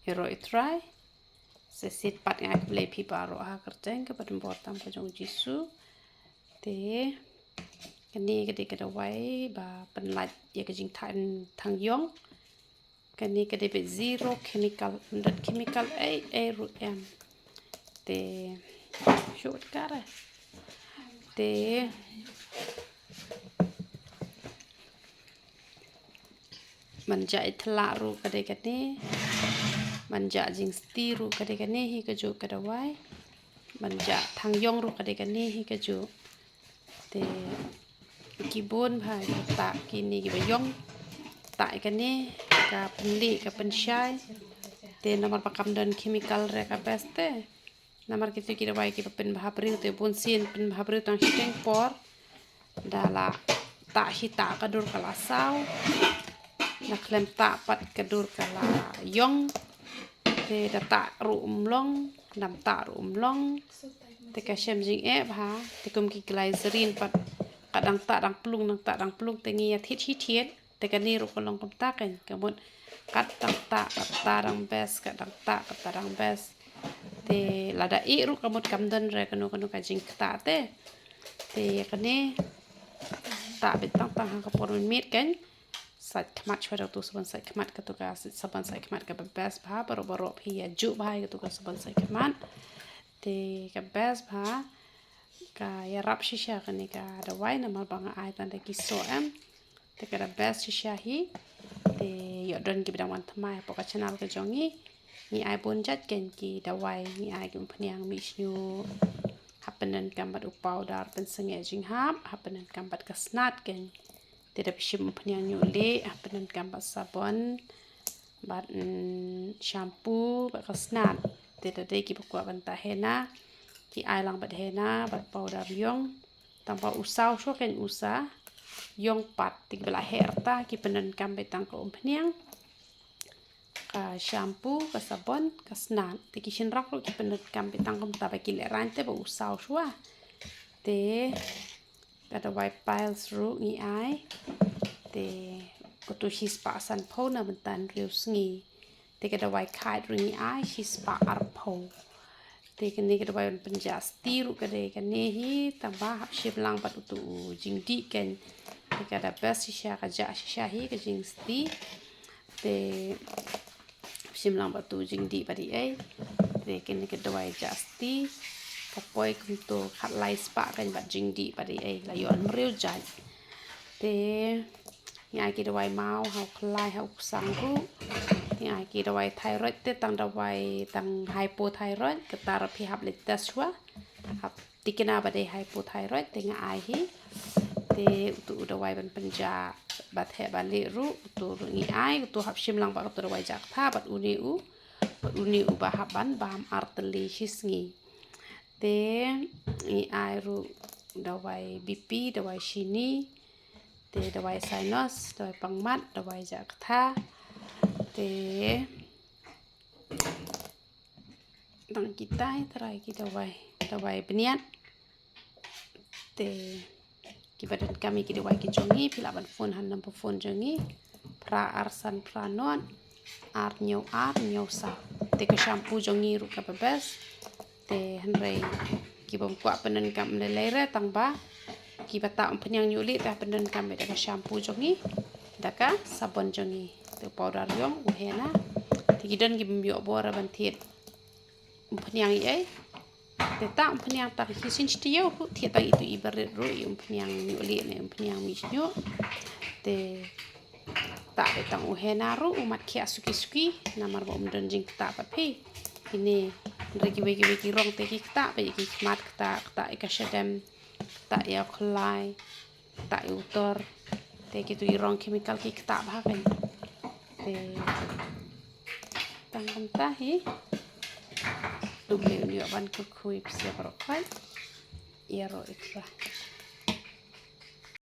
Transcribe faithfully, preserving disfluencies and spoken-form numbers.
Ïaroh i Trai. Sa shisien pat nga ai khublei phi baroh ha ka kyrteng kaba donbor tam ka jong u Jisu. Te kane ka dei ka dawai ba pynlait ïa ka jingthang ïong. Kane ka dei ba zero chemical, ym don chemical ei ei ruh em. Te shuh ka re. Te ban jah i thlak ruh ka dei kane. Ban jah jingsti ruh ka dei kane hi kajuh ka dawai. Ban jah thang ïong ruh ka dei kane hi kajuh. Te ki bun bha ki tah kine kiba ïong. Tah ïa kane ka pynlih ka pynshai. Te namar ba kam don chemical re ka best te. Namar kito ki dawai kiba pynbha briew te bunsien pynbha briew tang shiteng por. Da la tah shi tah ka dur ka la saw. Da khlem tah pat ka dur ka la ïong. Te da tah ruh um long, dam tah ruh um long. Te ka shem jingeh bha, te kum ki glycerin pat ka dang tah dang plung, dang tah dang plung te ngi ïa thied shi thied. Te kane ruh ka long kumta kein, ka mut kat dang tah kat ta dang best, kat dang tah kat ta dang best. Te lada ih ruh ka mut kam don re kano kano ka jingktah te. Te kane tah beit tang tang ha ka por mynmiet kein. Sait khmat shuwa da utu sabon sait khmat, katu ka sabon sait khmat kaba best bha, baroh baroh phi ïa juh bha ïa katu ka sabon sait khmat. Te ka best bha ka ïarap shisha kane ka dawai namar ba nga ai tang da ki soh em. Te ka da best shisha hi. Te ïoh don kiba dang wan thymmai hapoh ka channel ka jong ngi. Ngi ai bun jait kein ki dawai, ngi ai ki umphniang mih shñiuh. Hap pyndonkam bad u powder pynsangeh jinghap, hap pyndonkam bad ka snat kein. Te da phi shim umphniang ñiuh lieh, hap pyndonkam bad sabon bad, mm, shampoo bad ka snat. Te da dei kiba kwah ban tah henna, ki ai lang bad henna bad powder ïong. Tang ba u saw shuwa kein u sa ïong pat, te kiba la heh rta ki pyndonkam beit tang ka umphniang, ka shampoo, ka sabon, ka snat. Te ki shynrang ruh ki pyndonkam beit tang kumta ba ki lehraiñ te ba u saw shuwa. Te ka dawai piles ruh ngi ai. Te katu shispah sanphew na bynta hynriew sngi. Te ka dawai khait ruh ngi ai shispah arphew. Te kane ka dawai ban pynjah sti ruh ka dei kane hi, tang ba hap shim lang bad utu u jingdih kein. Te ka da best shisha ka jah shisha hi ka jingsti. Te hap shim lang bad utu u jingdih bad ei ei. Te kane ka dawai jah sti ka poi kumto khatlai spah kein bad jingdih bad ei ei, la ïoh hynriew jait. Te ngi ai ki dawai maw ha u khlai ha u ksang ruh. Ngi ai ki dawai thyroid te tang dawai tang hypothyroid, kata ruh phi hap leit test shuwa. Hap tikna ba dei hypothyroid te nga ai hi. Te utu u dawai ban pynjah ba theh ba lieh ruh, utu ruh ngi ai, utu hap shim lang bad utu dawai jah ktha bad une u, bad une uba hap ban bam ar tylli shi sngi. Te ngi ai ruh dawai B P, dawai shini, te dawai sinus, dawai pangmat, dawai jah ktha. Te dang kitai trai ki dawai, dawai bniat. Te kiba donkam ïa ki dawai ki jong ngi phi lah ban phone ha number phone jong ngi, phra ar san phra nod ar hynñiew ar hynñiew saw. Te ka shampoo jong ngi ruh kaba best. Te hynrei ki bym kwah pyndonkam lei lei re tang ba kiba tah umphniang ñiuh lieh te hap pyndonkam beit da ka shampoo jong ngi, da ka sabon jong ngi. Te u powder ïong, u henna. Te ki don ki bym ïoh bor ban thied umphniang ei ei. Te tah umphniang tang shisien shi taïew ruh, thied tang itu i barit ruh, i umphniang ñiuh lieh ne umphniang mih shñiuh. Te tah beit tang u henna ruh, u mat khiah suki suki, namar ba um don jingktah pat phi. Kine, hynrei kiwei kiwei ki rong te ki ktah beit ïa ki khmat, ktah, ktah ïa ka shadem, ktah ïa u khlai, ktah ïa u tor. Te kitu i rong chemical ki ktah bha kein. Te tang kumta hi. Dum leh un ïoh ban kyrkhu ïa phi baroh khoit. Ïaroh i Trai.